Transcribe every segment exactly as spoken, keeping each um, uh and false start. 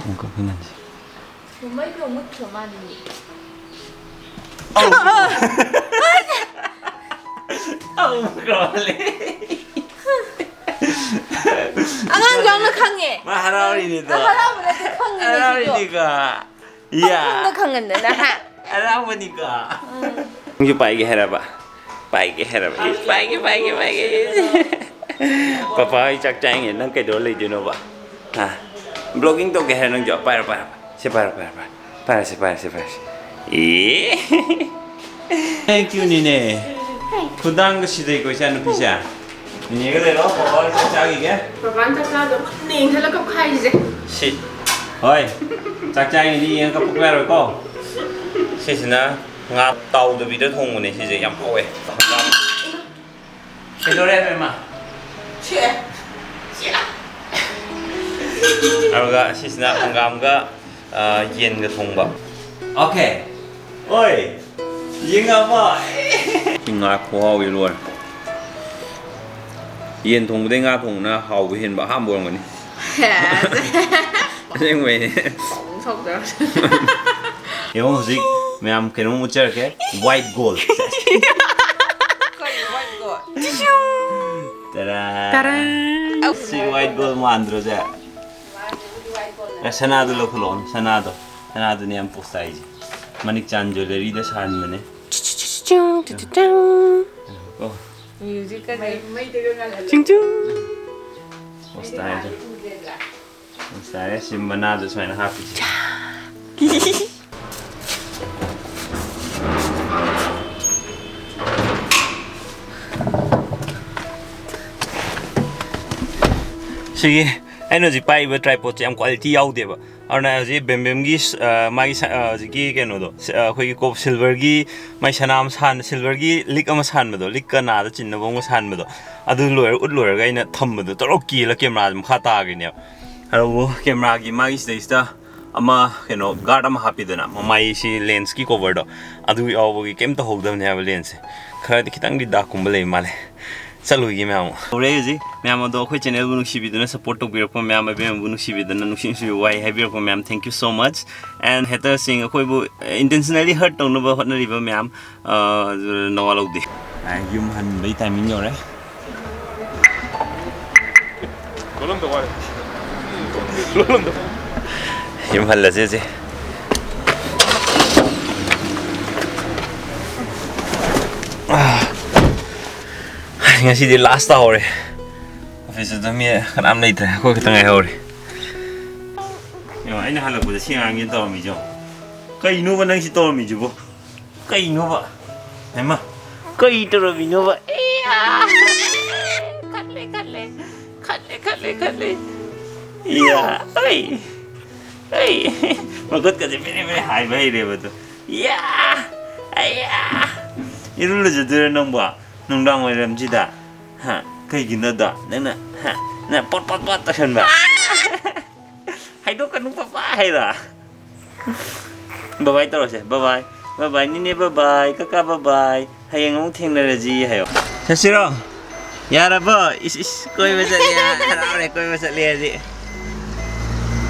ꯑꯃꯨꯛꯀ ꯈꯪꯍꯟꯁꯤ꯫ ꯃꯩꯗꯣ ꯃꯨꯠꯈ꯭ꯔ ꯃꯥꯜꯂꯦ꯫ ꯑꯃꯨꯛꯀ ꯃꯥꯜꯂꯦ꯫ ꯑꯉꯥꯡꯁꯨ ꯌꯥꯝꯅ ꯈꯪꯉꯦ꯫ ꯃꯥ ꯍꯔꯥꯎꯔꯤꯅꯤꯗꯣ꯫ ꯍꯔꯥꯎꯕ ꯅꯠꯇꯦ, ꯈꯪꯉꯤꯅꯦ ꯁꯤꯁꯨ꯫ ꯍꯔꯥꯎꯔꯤꯅꯤꯀꯣ꯫ ꯏꯌꯥ꯫ ꯄꯪꯈꯪꯗ ꯈꯪꯍꯟꯗꯅ, ꯍꯥ? ꯍꯔꯥꯎꯕꯅꯤꯀꯣ꯫ ꯅꯪꯁꯨ ꯄꯥꯏꯒꯦ ꯍꯥꯏꯔꯕ? ꯄꯥꯏꯒꯦ ꯍꯥꯏꯔꯕ? ꯏꯁ, ꯄꯥꯏꯒꯦ, ꯄꯥꯏꯒꯦ, ꯄꯥꯏꯒꯦ꯫ ꯄꯄꯥ ꯍꯣꯏ ꯆꯥꯛ ꯆꯥꯏꯉꯦ, ꯅꯪ ꯀꯩꯗꯧꯔ ꯂꯩꯗꯣꯏꯅꯣꯕ? ꯍꯥ? Vlogging ꯇꯧꯒꯦ ꯍꯥꯏꯔ ꯅꯪꯁꯨ? ꯄꯥꯏꯔꯣ, ꯄꯥꯏꯔꯣ, ꯄꯥꯏꯔꯣ꯫ ꯁꯤ ꯄꯥꯏꯔꯣ, ꯄꯥꯏꯔꯣ, ꯄꯥꯏꯔꯣ꯫ ꯄꯥꯏꯔꯁꯤ, ꯄꯥꯏꯔꯁꯤ, ꯄꯥꯏꯔꯁꯤ꯫ ꯑꯦ꯫ Thank you, ꯅꯤꯅꯦ꯫ ꯈꯨꯗꯥꯡꯒ ꯁꯤꯗꯩꯀꯣ ꯏꯆꯥ ꯅꯨꯄꯤꯁꯦ꯫ ꯅꯤꯅꯦꯒ ꯂꯩꯔꯣ, ꯄꯄꯥ ꯍꯣꯏ ꯆꯥꯛ ꯆꯥꯈꯤꯒꯦ꯫ ꯄꯄꯥꯅ ꯆꯥꯛ ꯆꯥꯗꯣ ꯃꯨꯟꯅ ꯌꯦꯡꯁꯤꯜꯂ ꯀꯞꯈꯥꯏꯔꯤꯁꯦ꯫ ꯁꯤ꯫ ꯍꯣꯏ꯫ ꯆꯥꯛ ꯆꯥꯔꯤꯉꯩꯗ ꯌꯦꯡꯉ ꯀꯞꯄꯛꯄ ꯌꯥꯔꯣꯏꯀꯣ꯫ ꯁꯤꯁꯤꯅ ꯉꯥ ꯇꯥꯎꯗꯕꯤꯗ ꯊꯣꯡꯕꯅꯦ ꯁꯤꯁꯦ, ꯌꯥꯝ ꯍꯥꯎꯋꯦ꯫ ꯀꯩꯗꯧꯔꯦ ꯍꯥꯏꯕ, ꯏꯃꯥ? ꯁꯤꯑꯦ꯫ ꯑꯗꯨꯒ ꯁꯤꯁꯤꯅ ꯍꯪꯒꯥꯝꯒ, ꯑ, ꯌꯦꯟꯒ ꯊꯣꯡꯕ꯫ Okay꯫ ꯑꯣꯏ꯫ ꯌꯦꯡꯉꯕ? ꯁꯤ ꯉꯥ ꯈꯨꯍꯥꯎꯗꯤ ꯂꯣꯏꯔꯦ꯫ ꯌꯦꯟ ꯊꯣꯡꯕꯗꯩ ꯉꯥ ꯊꯣꯡꯕꯅ ꯍꯥꯎꯕ ꯍꯦꯟꯕ ꯑꯍꯥꯟꯕ ꯑꯣꯏꯔꯝꯒꯅꯤ꯫ ꯑꯁꯦꯡꯕꯩꯅꯦ꯫ ꯌꯦꯡꯉꯣ ꯍꯧꯖꯤꯛ ꯃꯌꯥꯝ ꯀꯩꯅꯣꯝ ꯎꯠꯆꯔꯛꯀꯦ꯫ White gold꯫ ꯇꯔꯥ꯫ ꯁꯤ white gold ꯃꯥꯟꯗ꯭ꯔꯣ ꯁꯦ? ꯑꯦ, ꯁꯅꯥꯗꯣ ꯂꯧꯈꯠꯂꯛꯑꯣ, ꯁꯅꯥꯗꯣ꯫ ꯁꯅꯥꯗꯨꯅꯦ ꯌꯥꯝ ꯄꯣꯁ ꯇꯥꯏꯁꯦ꯫ ꯃꯅꯤꯛ ꯆꯥꯟ jewellery ꯗ ꯁꯥꯍꯟꯕꯅꯦ꯫ ꯀꯣ꯫ Music ꯀꯁꯦ꯫ ꯄꯣꯁ ꯇꯥꯏꯁꯦ꯫ ꯄꯣꯁ ꯇꯥꯏ꯫ ꯁꯤ ꯃꯅꯥꯗꯣ ꯁꯨꯃꯥꯏꯅ ꯍꯥꯞꯄꯤꯁꯦ꯫ ꯁꯤꯒꯤ ꯑꯩꯅ ꯍꯧꯖꯤꯛ ꯄꯥꯏꯔꯤꯕ tripod ꯁꯦ ꯌꯥꯝ quality ꯌꯥꯎꯗꯦꯕ꯫ ꯑꯗꯨꯅ ꯍꯧꯖꯤꯛ ꯕꯦꯝꯕꯦꯝꯒꯤ, ꯑ, ꯃꯥꯒꯤ ꯁ-, ꯑ, ꯍꯧꯖꯤꯛꯀꯤ ꯀꯩꯅꯣꯗꯣ, ꯁ-, ꯑ, ꯑꯩꯈꯣꯏꯒꯤ ꯀꯣ-, silver ꯒꯤ ꯃꯥꯏ ꯁꯅꯥ ꯑꯃ ꯁꯥꯟ-, silver ꯒꯤ ꯂꯤꯛ ꯑꯃ ꯁꯥꯟꯕꯗꯣ, ꯂꯤꯛꯀ ꯅꯥꯗ ꯆꯤꯟꯅꯕ ꯑꯃ ꯁꯥꯟꯕꯗꯣ, ꯑꯗꯨ ꯂꯣꯏꯔ, ꯎꯠ ꯂꯣꯏꯔꯒ ꯑꯩꯅ ꯊꯝꯕꯗꯣ ꯇꯣꯔꯣ ꯀꯦꯜꯂ camera ꯁꯦ ꯃꯈꯥ ꯇꯥꯈ꯭ꯔꯤꯅꯦꯕ꯫ ꯑꯗꯨꯕꯨ camera ꯒꯤ ꯃꯥꯒꯤ ꯁꯤꯗꯩꯁꯤꯗ ꯑꯃ ꯀꯩꯅꯣ guard ꯑꯃ ꯍꯥꯞꯄꯤꯗꯅ, ꯃꯃꯥꯏꯁꯤ lens ꯀꯤ cover ꯗꯣ, ꯑꯗꯨ ꯌꯥꯎꯕꯒꯤ ꯀꯩꯝ ꯇꯧꯍꯧꯗꯕꯅꯦ ꯍꯥꯏꯕ lens ꯁꯦ꯫ ꯈꯔꯗꯤ ꯈꯤꯇꯪꯗꯤ dark ꯀꯨꯝꯕ ꯂꯩ ꯃꯥꯜꯂꯦ꯫ ꯆꯠꯂꯨꯈꯤꯒꯦ ꯃꯌꯥꯝ꯫ ꯍꯧꯔꯦ ꯍꯧꯖꯤꯛ꯫ ꯃꯌꯥꯝ ꯑꯗꯣ ꯑꯩꯈꯣꯏ channelꯕꯨ ꯅꯨꯡꯁꯤꯕꯤꯗꯨꯅ, support ꯇꯧꯕꯤꯔꯛꯄ ꯃꯌꯥꯝ, ꯑꯕꯦꯝꯃꯕꯨ ꯅꯨꯡꯁꯤꯕꯤꯗꯨꯅ, ꯅꯨꯡꯁꯤ ꯅꯨꯡꯁꯤꯕ ꯋꯥꯍꯩ ꯍꯥꯏꯕꯤꯔꯛꯄ ꯃꯌꯥꯝ, thank you so much. And haters ꯁꯤꯡ, ꯑꯩꯈꯣꯏꯕꯨ intentionally hurt ꯇꯧꯅꯕ ꯍꯣꯠꯅꯔꯤꯕ ꯃꯌꯥꯝ, ꯑ, ꯅꯋꯥ ꯂꯧꯗꯦ꯫ ꯑ, ꯌꯨꯝ ꯍꯟꯕꯩ timing ꯌꯧꯔꯦ꯫ ꯌꯨꯝ ꯍꯜꯂꯁꯦ ꯍꯧꯖꯤꯛ꯫ ꯑ, ꯉꯁꯤꯗꯤ last ꯇꯥꯍꯧꯔꯦ꯫ Office ꯇ ꯃꯤ ꯀꯅꯥꯝ ꯂꯩꯇ꯭ꯔꯦ, ꯑꯩꯈꯣꯏ ꯈꯛꯇ ꯉꯥꯏꯍꯧꯔꯦ꯫ ꯌꯦꯡꯉꯣ, ꯑꯩꯅ ꯍꯜꯂꯛꯄꯗ ꯁꯤ ꯑꯉꯥꯡꯁꯤꯅ ꯇꯧꯔꯝꯃꯤꯁꯦ ꯌꯦꯡꯉꯣ꯫ ꯀꯩꯅꯣꯕ ꯅꯪ ꯁꯤ ꯇꯧꯔꯝꯃꯤꯁꯤꯕꯣ? ꯀꯩꯅꯣꯕ? ꯍꯩꯃꯥ, ꯀꯩ ꯇꯧꯔꯝꯃꯤꯅꯣꯕ? ꯏꯌꯥ! ꯈꯠꯂꯦ, ꯈꯠꯂꯦ꯫ ꯈꯠꯂꯦ, ꯈꯠꯂꯦ, ꯈꯠꯂꯦ꯫ ꯏꯌꯥ! ꯑꯩ! ꯑꯩ! ꯃꯈꯨꯠꯀꯁꯦ ꯃꯦꯔꯦ ꯃꯦꯔꯦ ꯍꯥꯏꯕ ꯍꯩꯔꯦꯕ ꯑꯗꯣ꯫ ꯏꯌꯥ! ꯑꯩꯌꯥ! ꯏꯔꯨ ꯂꯨꯖꯗꯣꯏꯔꯣ ꯅꯪꯕꯣ? ꯅꯨꯡꯗꯥꯡ ꯋꯥꯏꯔꯝꯁꯤꯗ? ꯍꯥ? ꯀꯩꯒꯤꯅꯣꯗꯣ? ꯅꯪꯅ, ꯍꯥ? ꯅꯪ ꯄꯣꯠ, ꯄꯣꯠ, ꯄꯣꯠ ꯇꯧꯁꯟꯕ? ꯍꯥꯏꯗꯣꯛꯀꯅꯨ ꯄꯄꯥ ꯍꯥꯏꯔꯣ? Bye bye ꯇꯧꯔꯁꯦ, bye bye, bye bye ꯅꯤꯅꯦ, bye bye ꯀꯀꯥ, bye bye꯫ ꯍꯌꯦꯡ ꯑꯃꯨꯛ ꯊꯦꯡꯅꯔꯁꯤ ꯍꯥꯏꯌꯣ꯫ ꯆꯠꯁꯤꯔꯣ? ꯌꯥꯔꯕꯣ? ꯏꯁ, ꯏꯁ, ꯀꯣꯏꯕ ꯆꯠꯂꯦ ꯍꯥꯏ, ꯍꯔꯥꯎꯔꯦ, ꯀꯣꯏꯕ ꯆꯠꯂꯦ ꯍꯥꯏꯗꯤ꯫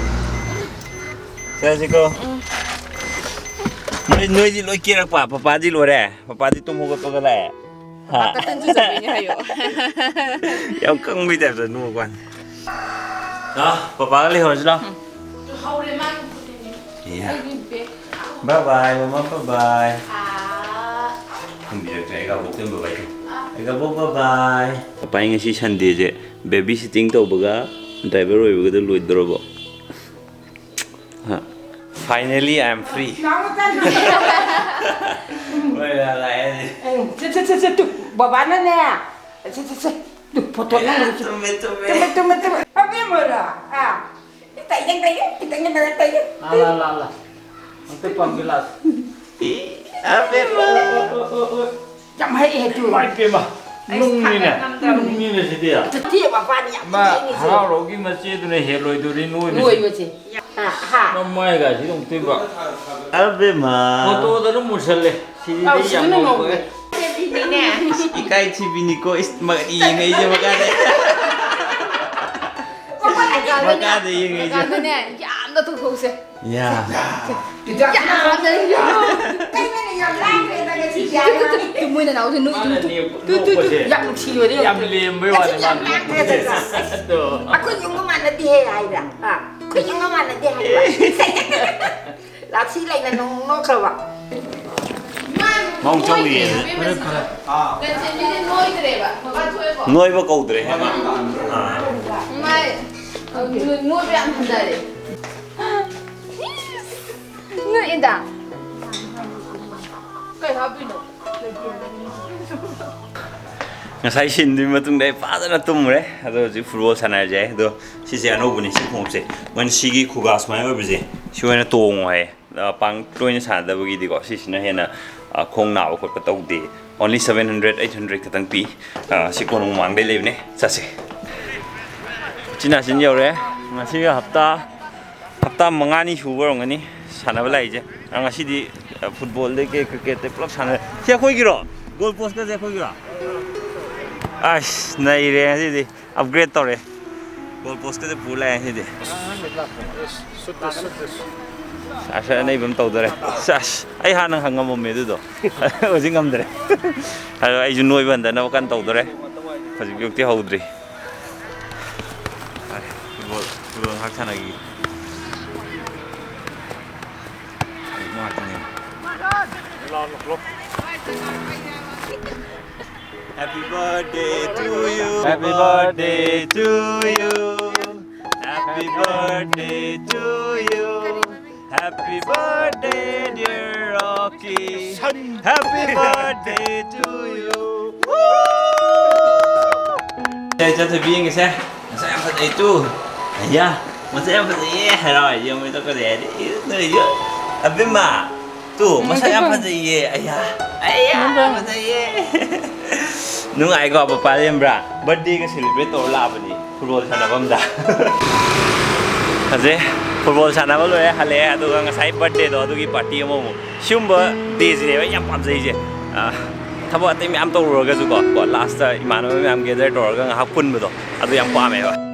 ꯆꯠꯂꯁꯤꯀꯣ꯫ ꯅꯣꯏ, ꯅꯣꯏꯗꯤ ꯂꯣꯏ ꯀꯦꯔꯛꯄ, ꯄꯄꯥꯗꯤ ꯂꯣꯏꯔꯦ, ꯄꯄꯥꯗꯤ ꯇꯨꯝ ꯍꯧꯒꯠꯄꯒ ꯂꯥꯛꯑꯦ꯫ ꯍꯥ? ꯀꯇꯟ ꯆꯨꯖꯕꯩꯅꯦ ꯍꯥꯏꯌꯣ꯫ ꯌꯥꯝ ꯀꯪꯕꯩ type ꯇ ꯅꯣꯛꯄ ꯋꯥꯅꯤ꯫ ꯂꯥꯛꯑꯣ, ꯄꯄꯥꯒ ꯂꯩꯍꯧꯔꯁꯤ ꯂꯥꯛꯑꯣ꯫ ꯍꯧꯔꯦ ꯃꯥꯒꯤ ꯈꯨꯠꯇꯨꯗꯤ꯫ ꯏꯌꯥ꯫ ꯑꯩꯒꯤ bag꯫ Bye bye, ꯃꯃꯥ, bye bye꯫ ꯑꯥ꯫ ꯊꯝꯕꯤꯔꯛꯇ꯭ꯔꯦ, ꯑꯩꯒꯥꯕꯣꯛꯇ bye bye ꯇꯧ꯫ ꯑꯥ꯫ ꯑꯩꯒꯥꯕꯣꯛ, bye bye꯫ ꯄꯄꯥ, ꯑꯩ ꯉꯁꯤ Sunday ꯁꯦ baby sitting ꯇꯧꯕꯒ driver ꯑꯣꯏꯕꯒꯗ ꯂꯣꯏꯗꯣꯔꯕꯣ? ꯍꯥ꯫ Finally, I am free꯫ ꯍꯣꯏ, ꯂꯥꯛꯑꯦ꯫ ꯁꯦ, ꯁꯦ, ꯁꯦ, ꯁꯦ, ꯇꯨ, ꯕꯕꯥꯅꯅꯦ꯫ ꯁꯦ, ꯁꯦ, ꯁꯦ, ꯇꯨ, photo ꯅꯝꯃꯨꯁꯤ꯫ ꯇꯨꯝꯃꯦ, ꯇꯨꯝꯃꯦ꯫ ꯇꯨꯝꯃꯦ, ꯇꯨꯝꯃꯦ, ꯇꯨꯝꯃꯦ꯫ ꯑꯕꯦꯝꯃꯔꯣ? ꯑꯥ꯫ ꯇꯥꯏꯌꯦ, ꯇꯥꯏꯌꯦ, ꯈꯤꯇꯪ ꯌꯦꯡꯉꯒ ꯇꯥꯏꯌꯦ꯫ ꯂꯥ, ꯂꯥ, ꯂꯥ, ꯂꯥ꯫ ꯑꯝꯇ ꯄꯥꯝꯒꯦ, ꯂꯥ꯫ ꯑꯕꯦꯝꯃ꯫ ꯑꯣ, ꯑꯣ, ꯑꯣ, ꯑꯣ, ꯑꯣ꯫ ꯌꯥꯝ ꯍꯩ, ꯍꯩ, ꯇꯨ꯫ ꯏꯃꯥ ꯏꯄꯦꯝꯃ, ꯑꯩ ꯅꯨꯡꯅꯤꯅꯦ, ꯈꯪꯉꯦ, ꯉꯝꯗꯕꯅꯤ꯫ ꯅꯨꯡꯅꯤꯅꯦ ꯁꯤꯗꯤ꯫ ꯇꯦ ꯃꯄꯥꯅꯤ ꯌꯥꯝ ꯃꯥ ꯍꯩꯅꯤꯁꯦ꯫ ꯍꯔꯥꯎꯔꯧꯒꯤ ꯃꯆꯦꯗꯨꯅ ꯍꯦꯜꯂꯣꯏꯗꯣꯔꯤ ꯅꯣꯏꯕꯁꯦ꯫ ꯅꯣꯏꯕꯁꯦ꯫ ꯍꯥ, ꯍꯥ꯫ ꯃꯃꯥꯏꯒꯁꯤ ꯑꯃꯨꯛꯇꯣꯏꯕ꯫ ꯑꯕꯦꯝꯃ꯫ ꯐꯣꯇꯣꯗ ꯑꯗꯨꯝ ꯃꯨꯁꯜꯂꯦ꯫ ꯁꯤꯗꯤ ꯑꯧ, ꯑꯩ ꯌꯥꯝ ꯁꯤꯗꯅ ꯉꯧꯊꯣꯛꯑꯦ꯫ ꯉꯧꯕꯅꯦ꯫ ꯏꯀꯥꯏ ꯊꯤꯕꯤꯅꯤꯀꯣ, ꯏꯁ, ꯃ-, ꯌꯦꯡꯉꯛꯏꯁꯦ ꯃꯈꯥꯗ꯫ ꯃꯈꯥꯗ ꯌꯦꯡꯉꯛꯏꯁꯦ꯫ ꯃꯈꯥꯗꯅꯦ ꯌꯥꯝꯅ ꯇꯧꯊꯣꯛꯁꯦ꯫ ꯌꯥ꯫ ꯌꯥꯝꯅ ꯌꯥꯝ ꯂꯥꯡꯈ꯭ꯔꯦꯗ ꯉꯁꯤꯗꯤ꯫ ꯇꯨ, ꯇꯨ, ꯇꯨ, ꯇꯨ, ꯃꯣꯏ ꯅꯅꯥꯎꯁꯦ ꯅꯣꯛꯏꯗꯨ꯫ ꯇꯨ, ꯇꯨ, ꯇꯨ, ꯇꯨ꯫ ꯌꯥꯝ ꯅꯨꯡꯁꯤꯕꯅꯦ꯫ ꯌꯥꯝ ꯂꯦꯝꯕꯩ ꯋꯥꯅꯤ ꯉꯁꯤꯗꯤ ꯌꯥꯝ ꯃꯥꯅ ꯂꯥꯡꯈ꯭ꯔꯦꯗ꯫ ꯑꯗꯣ꯫ ꯑꯩꯈꯣꯏ ꯌꯨꯝꯒ ꯃꯥꯟꯅꯗꯦꯍꯦ ꯍꯥꯏꯕ꯫ ꯑꯥ, ꯑꯩꯈꯣꯏ ꯌꯨꯝꯒ ꯃꯥꯟꯅꯗꯦ ꯍꯥꯏꯕ꯫ ꯂꯥꯛꯁꯤ ꯂꯩꯅ ꯅꯣꯡ ꯅꯣꯛꯈ꯭ꯔꯕ꯫ ꯃꯥꯎ ꯆꯧ ꯌꯦꯟ꯫ ꯂꯟꯆꯦꯟꯕꯤꯗꯤ ꯅꯣꯏꯗ꯭ꯔꯦꯕ꯫ ꯃꯄꯥꯟ ꯊꯣꯛꯑꯦꯀꯣ꯫ ꯅꯣꯏꯕ ꯀꯧꯗ꯭ꯔꯦ ꯍꯦ ꯃꯥ꯫ ꯑꯥ꯫ ꯃꯥꯏ, ꯑ, ꯅꯣꯏꯕ ꯌꯥꯝ ꯍꯟꯊꯔꯦ꯫ ꯅꯣꯛꯏꯗ꯫ ꯀꯩ ꯍꯥꯞꯇꯣꯏꯅꯣ? ꯉꯁꯥꯏ ꯁꯤꯟꯗꯨꯒꯤ ꯃꯇꯨꯡꯗ ꯑꯩ ꯐꯖꯅ ꯇꯨꯝꯃꯨꯔꯦ꯫ ꯑꯗꯣ ꯍꯧꯖꯤꯛ ꯐꯨꯠꯕꯣꯜ ꯁꯥꯟꯅꯔꯁꯦ ꯍꯥꯏ꯫ ꯑꯗꯣ ꯁꯤꯁꯦ ꯑꯅꯧꯕꯅꯤ, ꯁꯤ ꯈꯣꯡꯎꯞꯁꯦ꯫ ꯃꯣꯏꯅ ꯁꯤꯒꯤ ꯈꯨꯒꯥ ꯁꯨꯃꯥꯏꯅ ꯑꯣꯏꯕꯁꯦ, ꯁꯤ ꯑꯣꯏꯅ ꯇꯣꯡꯉꯣ ꯍꯥꯏꯌꯦ꯫ ꯑ, ꯄꯥꯡ ꯇꯣꯏꯅ ꯁꯥꯟꯅꯗꯕꯒꯤꯗꯤꯀꯣ, ꯁꯤꯁꯤꯅ ꯍꯦꯟꯅ, ꯑ, ꯈꯣꯡ ꯅꯥꯕ ꯈꯣꯠꯄ ꯇꯧꯗꯦ꯫ Only seven hundred, eight hundred ꯈꯛꯇꯪ ꯄꯤ꯫ ꯑ, ꯁꯤ ꯀꯣꯅꯨꯡ ꯃꯃꯥꯡꯗꯩ ꯂꯩꯕꯅꯦ꯫ ꯆꯠꯁꯦ꯫ ꯎꯆꯤꯟ ꯅꯥꯆꯤꯟ ꯌꯧꯔꯦ꯫ ꯉꯁꯤꯒ ꯍꯞꯇꯥ ꯍꯞꯇꯥ ꯃꯉꯥꯅꯤ ꯁꯨꯕ ꯑꯣꯏꯔꯝꯒꯅꯤ ꯁꯥꯟꯅꯕ ꯂꯥꯛꯏꯁꯦ꯫ ꯑ, ꯉꯁꯤꯗꯤ, ꯑ, ꯐꯨꯠꯕꯣꯜꯗꯒꯤ ꯀꯩ ꯀ꯭ꯔꯤꯀꯦꯠꯇꯩ ꯄꯨꯂꯞ ꯁꯥꯟꯅꯔꯦ꯫ ꯁꯤ ꯑꯩꯈꯣꯏꯒꯤꯔꯣ? ꯒꯣꯜ ꯄꯣꯁꯀꯁꯦ ꯑꯩꯈꯣꯏꯒꯤꯔꯣ? ꯑꯁ, ꯅꯩꯔꯦ ꯉꯁꯤꯗꯤ꯫ ꯑꯞꯒ꯭ꯔꯦꯗ ꯇꯧꯔꯦ꯫ ꯒꯣꯜ ꯄꯣꯁꯀꯁꯦ ꯄꯨ ꯂꯥꯛꯑꯦ ꯉꯁꯤꯗꯤ꯫ ꯑꯁ, ꯑꯁ, ꯑꯅꯩꯕ ꯑꯃ ꯇꯧꯗꯣꯔꯦ꯫ ꯑꯁ, ꯑꯁ, ꯑꯩ ꯍꯥꯟꯅ ꯉꯝꯃꯝꯃꯦ ꯑꯗꯨꯗꯣ꯫ ꯍꯧꯖꯤꯛ ꯉꯝꯗ꯭ꯔꯦ꯫ ꯑꯗꯣ ꯑꯩꯁꯨ ꯅꯣꯏꯕ ꯍꯟꯊꯅꯕ ꯀꯟꯅ ꯇꯧꯗꯣꯔꯦ꯫ ꯍꯧꯖꯤꯛ ꯌꯣꯛꯇꯤ ꯍꯧꯗ꯭ꯔꯤ꯫ ꯐꯔꯦ, ꯐꯨꯠꯕꯣꯜ, ꯐꯨꯠꯕꯣꯜ ꯉꯥꯏꯍꯥꯛ ꯁꯥꯟꯅꯈꯤꯒꯦ꯫ ꯍꯧꯖꯤꯛ ꯅꯨꯡꯉꯥꯏꯇꯅꯦ꯫ Happy birthday to you. Happy birthday to you. Happy birthday to you. Happy birthday, dear Rocky. Happy birthday to you. ꯁꯦ, ꯆꯠꯊꯣꯏꯕꯤ ꯌꯦꯡꯒꯦꯁꯦ꯫ ꯃꯁꯛ ꯌꯥꯝ ꯐꯖꯩ ꯇꯨ꯫ ꯑꯌꯥ, ꯃꯁꯛ ꯌꯥꯝ ꯐꯖꯩꯌꯦ꯫ ꯍꯔꯥꯎ ꯍꯥꯏꯁꯦ ꯌꯦꯡꯉꯣ, ꯃꯁꯛ ꯐꯖꯩ ꯍꯥꯏꯗꯤ꯫ ꯏꯁ, ꯅꯣꯏꯁꯨ꯫ ꯑꯕꯦꯝꯃ, ꯇꯨ, ꯃꯁꯛ ꯌꯥꯝ ꯐꯖꯩꯌꯦ꯫ ꯑꯌꯥ, ꯑꯌꯥ, ꯐꯖꯩꯌꯦ꯫ ꯅꯨꯡꯉꯥꯏꯀꯣ, ꯄꯄꯥ ꯂꯦꯝꯕ꯭ꯔꯥ? ꯕꯔꯊꯗꯦꯒ ꯁꯦꯂꯦꯕ꯭ꯔꯦꯠ ꯇꯧꯔ ꯂꯥꯛꯑꯕꯅꯤ꯫ ꯐꯨꯠꯕꯣꯜ ꯁꯥꯟꯅꯐꯝꯗ꯫ ꯍꯧꯖꯤꯛ ꯐꯨꯠꯕꯣꯜ ꯁꯥꯟꯅꯕ ꯂꯣꯏꯔꯦ, ꯍꯜꯂꯛꯑꯦ, ꯑꯗꯨꯒ ꯉꯁꯥꯏ ꯕꯥꯔꯊꯗꯦꯗꯣ, ꯑꯗꯨꯒꯤ ꯄꯥꯔꯇꯤ ꯑꯃꯃꯨꯛ꯫ ꯁꯤꯒꯨꯝꯕ ꯗꯦꯁꯤꯅꯦꯕ ꯑꯩꯅ ꯌꯥꯝ ꯄꯥꯝꯖꯩꯁꯦ꯫ ꯑꯥ, ꯊꯕꯛ ꯑꯇꯩ ꯃꯌꯥꯝ ꯇꯧꯔꯨꯔꯒꯁꯨꯀꯣ, ꯀꯣ, ꯂꯥꯁꯇ ꯏꯃꯥꯟꯅꯕ ꯃꯌꯥꯝ ꯒꯦꯗꯔ ꯇꯧꯔꯒ ꯉꯥꯏꯍꯥꯛ ꯄꯨꯟꯕꯗꯣ, ꯑꯗꯨ ꯌꯥꯝ ꯄꯥꯝꯃꯦꯕ꯫